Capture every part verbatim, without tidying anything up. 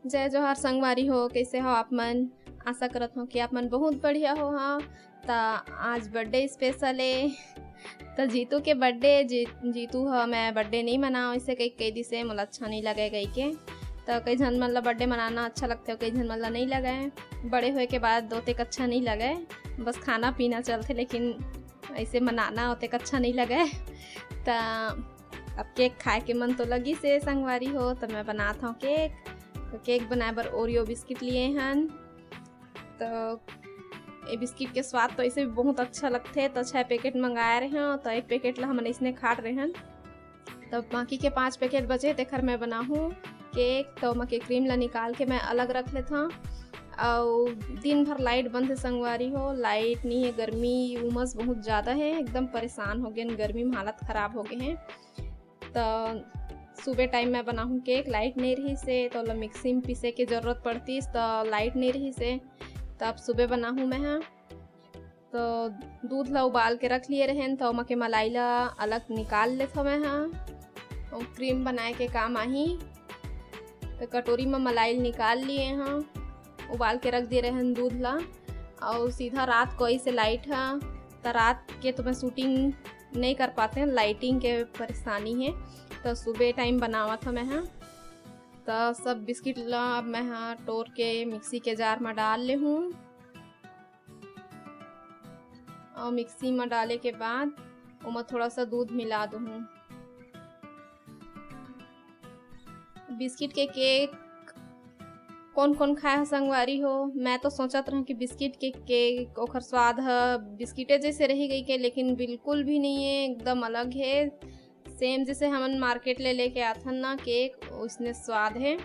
जय जोहार संगवारी हो, कइसे हो आप मन? आशा करत हो कि आप मन बहुत बढ़िया हो। हाँ, त आज बर्थडे स्पेशल ए, त जीतू के बर्थडे। जी, जीतू ह, मैं बर्थडे नहीं मनाओ, इसे कई कह दिसे, मोला अच्छा नहीं लगे कह के। त कई झन मन ला बर्थडे मनाना अच्छा लगथे, कई झन मन ला नहीं लगे। बड़े होए के बाद ओतेक अच्छा नहीं लगे, बस खाना पीना चलथे, लेकिन ऐसे मनाना ओतेक अच्छा नहीं लगे। त अब केक खाए के मन तो लगिसे संगवारी हो, त मैं बनात हव केक। तो केक बनाए बर ओरियो बिस्किट लिए हन। तो ये बिस्किट के स्वाद तो ऐसे भी बहुत अच्छा लगथे। तो छह पैकेट मंगाए रहे हन, तो एक पैकेट ला हमन इसने खाट रहे हन। तो बाकी के पांच पैकेट बचे, तेखर मैं बनाहूँ केक। तो ओमा के क्रीम ला निकाल के मैं अलग रख लेथव। अउ दिन भर लाइट बंद हे संगवारी हो, लाइट नहीं है, गर्मी उमस बहुत ज्यादा है, एकदम परेशान हो गए, गर्मी में हालत खराब हो गए हैं। तो सुबह टाइम मैं बनाहूँ केक, लाइट नहीं रही से, तो ओला मिक्सी में पीसे के जरूरत पड़तीस, तो लाइट नहीं रही से, तो अब सुबह बनाहूँ मैं हाँ। तो दूध ला उबाल के रख लिए रहेन, तो ओमा के मलाई ला अलग निकाल लेथव मैं हाँ, अउ क्रीम बनाए के काम आही। तो कटोरी में मलाई निकाल लिए हाँ, उबाल के रख दिए रहेन दूध ला, अउ सीधा रात को ऐसे लाइट हा, त रात के तो मैं शूटिंग नहीं कर पाते हैं, लाइटिंग के परेशानी है। तो सुबह टाइम बनावत हव मैं हाँ। तो सब बिस्किट ला अब मैं हाँ टोर के मिक्सी के जार में डाल ले हूँ। और मिक्सी में डाले के बाद ओमा थोड़ा सा दूध मिला दूहूँ। बिस्किट के केक कौन कौन खाए हो संगवारी हो? मैं तो सोचत रहूं कि बिस्किट के केक ओखर स्वाद ह बिस्किटे जैसे रही गई के, लेकिन बिल्कुल भी नहीं है, एकदम अलग है। सेम जैसे हमन मार्केट ले लेके आथन ना केक, उसने स्वाद है।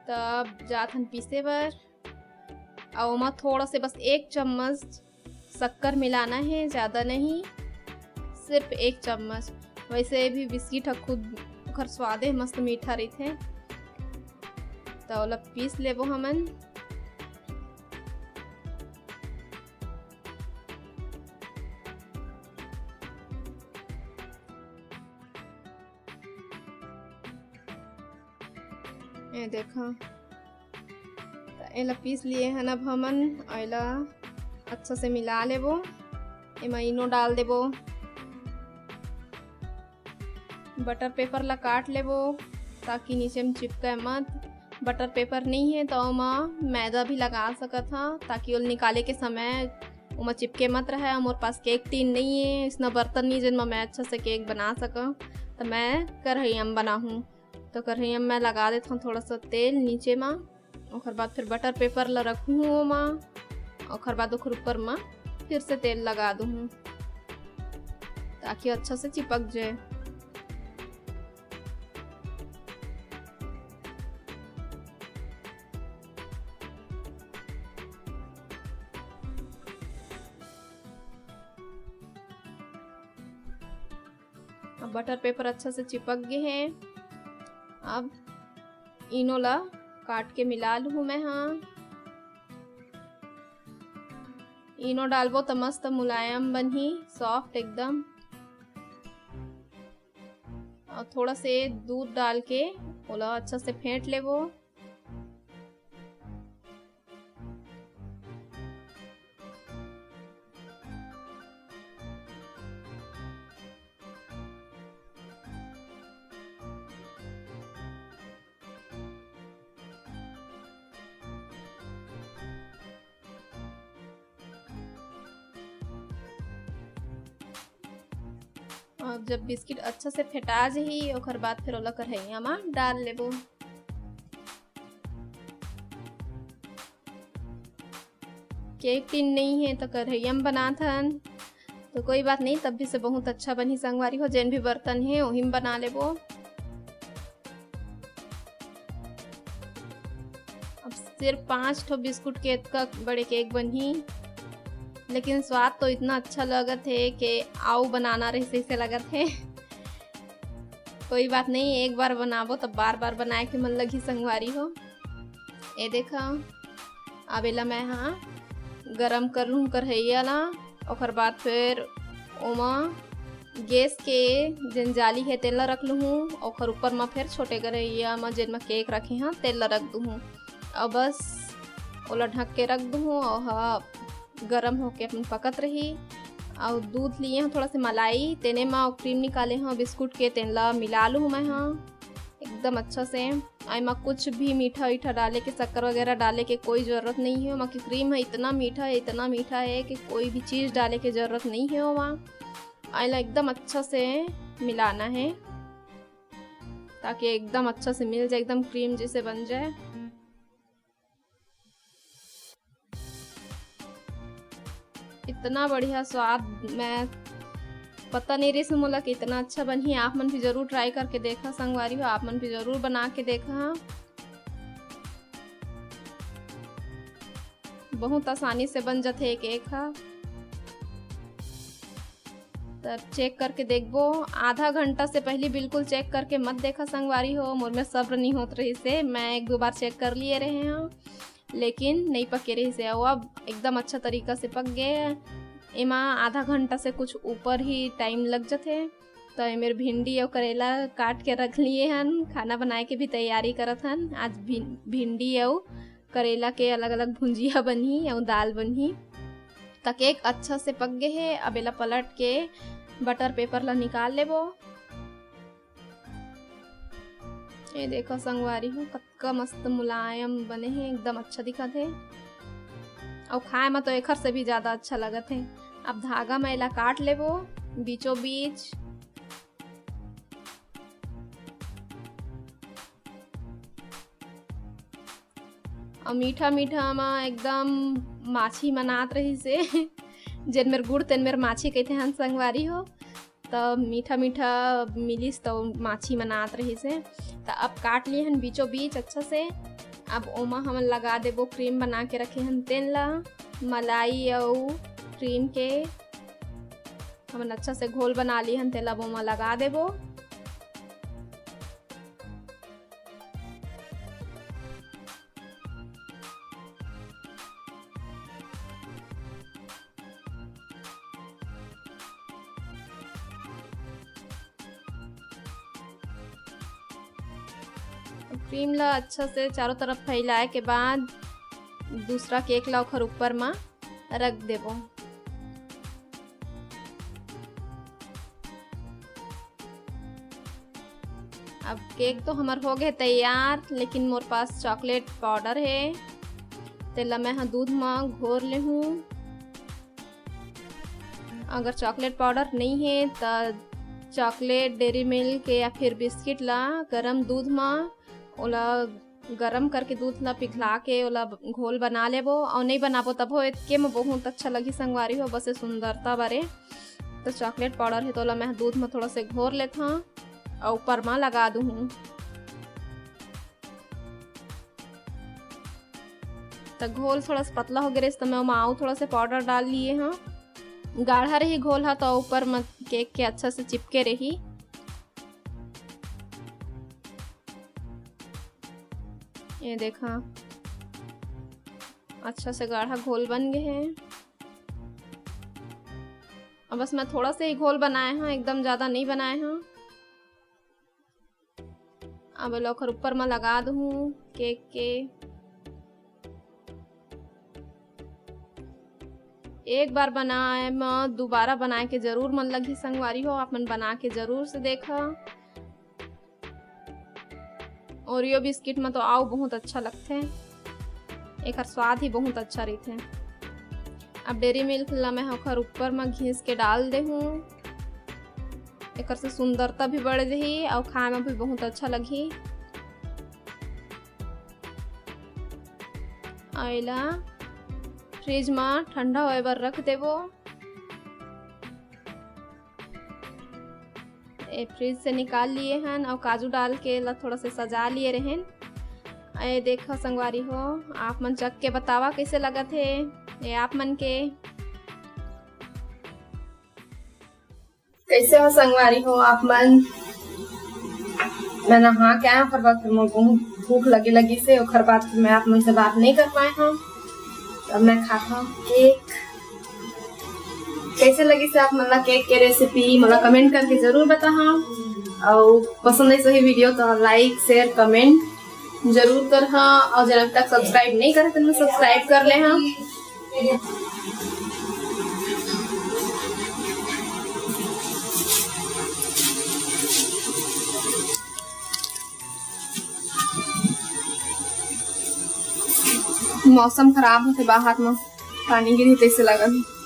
तब जाथन पीसे बर, अउ ओमा थोड़ा से बस एक चम्मच शक्कर मिलाना है, ज़्यादा नहीं, सिर्फ एक चम्मच। वैसे भी बिस्किट ह खुद ओखर स्वादे मस्त मीठा रहिथे। त ओला पीस लेबो हमन। ये देखा, त एला पीस लिए हन। अब हमन एला अच्छा से मिला लेबो। एमा इनो डाल देबो, बटर पेपर ला काट लेबो ताकि नीचे में चिपके मत। बटर पेपर नहीं है तो ओमा मैदा भी लगा सकत हा, ताकि ओला निकाले के समय ओमा चिपके मत रहे। मोर पास केक टिन नहीं है, इसना बर्तन नहीं जेन मा मैं अच्छा से केक बना सका, तो मैं कढ़ाई में बनाहूँ। तो कढ़ाई में मैं लगा देता हूँ थोड़ा सा तेल नीचे मा, ओखर बाद फिर बटर पेपर ला रखूँ ओमा, ओखर बाद ओखर ऊपर मा फिर से तेल लगा दूँ, ताकि अच्छा से चिपक जाए। अब बटर पेपर अच्छा से चिपक गए हैं। अब इनो ला काट के मिला लूँ मैं। हाँ, इनो डालबो त मस्त मुलायम बनही, सॉफ्ट एकदम। और थोड़ा से दूध डाल के ओला अच्छा से फेंट लेबो। और जब बिस्किट अच्छा से फेटा जही, ओकर बाद फिर ओला कढ़ैया मा डाल लेबो। केक टिन नहीं है तो कढ़ैया में बनात हन, तो कोई बात नहीं, तब भी से बहुत अच्छा बनही संगवारी हो। जेन भी बर्तन है वही में बना लेबो। अब सिर्फ पाँच ठो बिस्कुट के इतना बड़े केक बनही, लेकिन स्वाद तो इतना अच्छा लगत है कि आऊ बनाना रहिसे से लगत है। कोई बात नहीं, एक बार बनाबो तब बार बार बनाए के मन लगही संगवारी हो। ए देखा, अब एला मैं हाँ गरम कर लूँ कढ़ैया ला, ओकर बाद फिर ओमा गैस के जेन जाली हे तेन ला रख लूहूँ, ओखर ऊपर म फेर छोटे कढ़ैया म जेन म केक रखे हन तेन ला रख दूहूँ। अब बस ओला ढक के रख दूहूँ, ओह गरम होके अपन पकत रही। अउ दूध लिए हूँ, थोड़ा से मलाई, तेने म क्रीम निकाले हूँ बिस्कुट के, तेन ला मिला लूँ मैं ह एकदम अच्छा से। एमा कुछ भी मीठा ईठा डाले के, शक्कर वगैरह डाले के कोई जरूरत नहीं है। ओमा के क्रीम है इतना मीठा है, इतना मीठा है कि कोई भी चीज़ डाले के जरूरत नहीं है ओमा। एला एकदम अच्छा से मिलाना है ताकि एकदम अच्छा से मिल जाए, एकदम क्रीम जैसे बन जाए। इतना बढ़िया स्वाद, मैं पता नहीं रहिस मोला कि इतना अच्छा बनही। आप मन भी जरूर ट्राई करके देखा संगवारी हो, आप मन भी जरूर बना के देखा। बहुत आसानी से बन जाथे ये केक ह। त चेक करके देखबो। आधा घंटा से पहले बिल्कुल चेक करके मत देखा संगवारी हो, मोर में सब्र नहीं होत रहिस हे, मैं एक दो बार चेक कर लिए रहे हूँ, लेकिन नहीं पके रहिस हे। अउ अब एकदम अच्छा तरीका से पक गए। एमा आधा घंटा से कुछ ऊपर ही टाइम लग जथे। तो ये मेर भिंडी अउ करेला काट के रख लिए हन, खाना बनाए के भी तैयारी करत हन। आज भिं-, भिंडी अउ करेला के अलग-अलग भुंजिया बनही अउ दाल बनही। त केक अच्छा से पक गे हे। अब एला पलट के बटर पेपर ला निकाल लेबो। ये देखो संगवारी हो, कतका मस्त मुलायम बने हे, एकदम अच्छा दिखत हे। अउ खाए म तो एखर से भी ज्यादा अच्छा लगत हे। अब धागा म एला काट लेबो बीचों बीच। अउ मीठा मीठा म एकदम माछी मनात रहिस हे। जेन मेर गुड़ तेन मेर माछी कहिथे हन संगवारी हो। त मीठा मीठा मिलिस त माछी मनात रहिस हे। त अब काट लिए हन बीचों बीच अच्छा से। अब ओमा हमन लगा देबो क्रीम बना के रखे हन तेन ला, मलाई अउ क्रीम के हमन अच्छा से घोल बना लिए हन, तेला अब ओमा लगा देबो। क्रीम ला अच्छा से चारों तरफ फैलाए के बाद दूसरा केक ला ओखर ऊपर मा रख देबो। अब केक तो हमर हो गए तैयार, लेकिन मोर पास चॉकलेट पाउडर हे, तेला मैं ह दूध म घोर लेहूँ। अगर चॉकलेट पाउडर नहीं हे त चॉकलेट, डेयरी मिल्क या फिर बिस्किट ला गरम दूध म ओला गरम करके दूध ला पिघला के ओला घोल बना लेबो, अउ नहीं बनाबो तभो एतके म बहुत अच्छा लगही संगवारी हो, बस ये सुंदरता बरे। तो चॉकलेट पाउडर हे तो ओला मैं दूध म थोड़ा से घोर लेथव अउ ऊपर म लगा दूहूँ। त घोल थोड़ा सा पतला हो गए रहिस, त मैं ओमा अउ थोड़ा से पाउडर डाल लिए हव। गाढ़ा रही घोल ह, तो ऊपर म केक के अच्छा से चिपके रही। ये देखा, अच्छा से गाढ़ा घोल बन गए हे। अब बस मैं थोड़ा से ही घोल बनाए हव, एकदम ज्यादा नहीं बनाए हव। अब एला ओखर ऊपर म लगा दूहूँ केक के। एक बार बनाए म दोबारा बनाए के जरूर मन लगही संगवारी हो, आप मन बना के जरूर से देखा। ओरियो बिस्किट म तो अउ बहुत अच्छा लगथे, एकर स्वाद ही बहुत अच्छा रहिथे। अब डेयरी मिल्क ला मैं ओखर ऊपर म घिस के डाल देहूँ, एकर से सुंदरता भी बढ़ जही अउ खाए म भी बहुत अच्छा लगही। अउ एला फ्रिज म ठंडा होए बर रख देबो। ए फ्रिज से निकाल लिए हन अउ काजू डाल के एला थोड़ा से सजा लिए रहेन। ए देखो संगवारी हो, आप मन चख के बतावा कैसे लगत हे ये आप मन के। कैसे हो संगवारी हो आप मन? मैं नहा के आया, ओकर बाद फिर मोर बहुत भूख लगे लगी से, ओकर बाद फिर मैं आप मन से बात नहीं कर पाए हूँ। अब मैं खा हूँ केक। कैसे लगिस आप मन ला केक के रेसिपी, मोला कमेंट करके जरूर बताहा। अउ पसंद आइस होही वीडियो तो लाइक, शेयर, कमेंट जरूर करहा। अउ जेन अभी तक सब्सक्राइब नहीं करे तेन सब्सक्राइब कर लेहा। मौसम खराब होथे, बाहर में पानी गिरी तैसे लगत हे।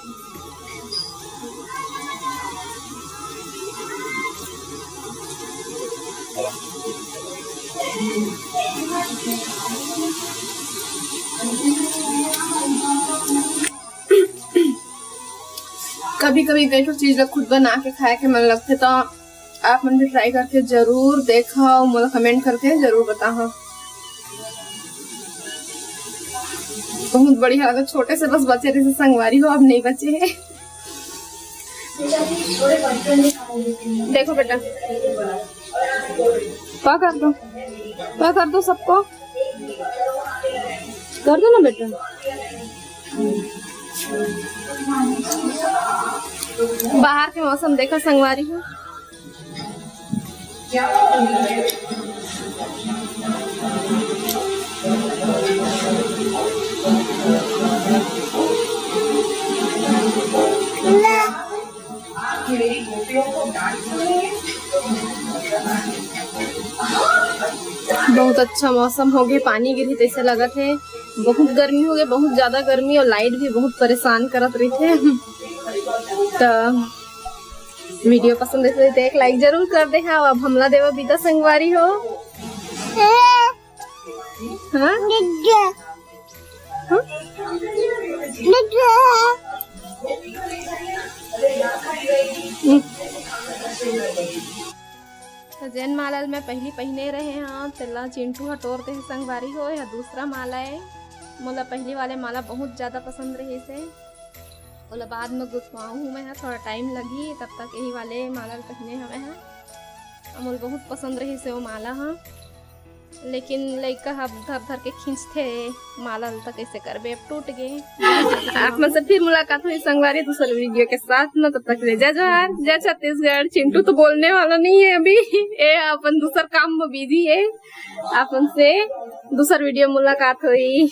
कभी कभी कई ठो चीज ला खुद बना के खाए के मन लगथे, तो आप मन भी ट्राई करके जरूर देखा, मोला कमेंट करके जरूर बताहा। बहुत बढ़िया लगा, छोटे से बस बचे रहिसे संगवारी हो, अब नहीं बचे हे। देखो बेटा, पा कर दो, पा कर दो सबको, कर दो ना बेटा। बाहर के मौसम देखा संगवारी हो। बहुत अच्छा मौसम हो गए, पानी गिरही तैसे लगत है। बहुत गर्मी हो गए, बहुत ज्यादा गर्मी, और लाइट भी बहुत परेशान करत रहिथे। तो वीडियो पसंद है तो एक लाइक जरूर कर दे। हाँ, अब हमला देवा बिदा संगवारी हो। हाँ? हाँ? तो जेन माला ल मैं पहली पहिने रहे हाँ, तेला चिंटू ह टोर दे हे संगवारी हो। यह दूसरा माला है। मोला पहली वाले माला बहुत ज्यादा पसंद रहिस हे, ओला बाद में गुथवाहूँ मैं ह, थोड़ा टाइम लगही, तब तक यही वाले माला ल पहिने हवे ह। मोला बहुत पसंद रहिस हे वो माला ह, लेकिन लइका ह धर धर के खींचथे माला ल, त कैसे करबे, अब टूट गे। आप मन से फिर मुलाकात होही संगवारी दूसर वीडियो के साथ में। तब तक ले जय जोहार, जय छत्तीसगढ़। चिंटू तो बोलने वाला नहीं है अभी, ए अपन दूसर काम में बिजी है। आप मन से दूसर वीडियो मुलाकात होही।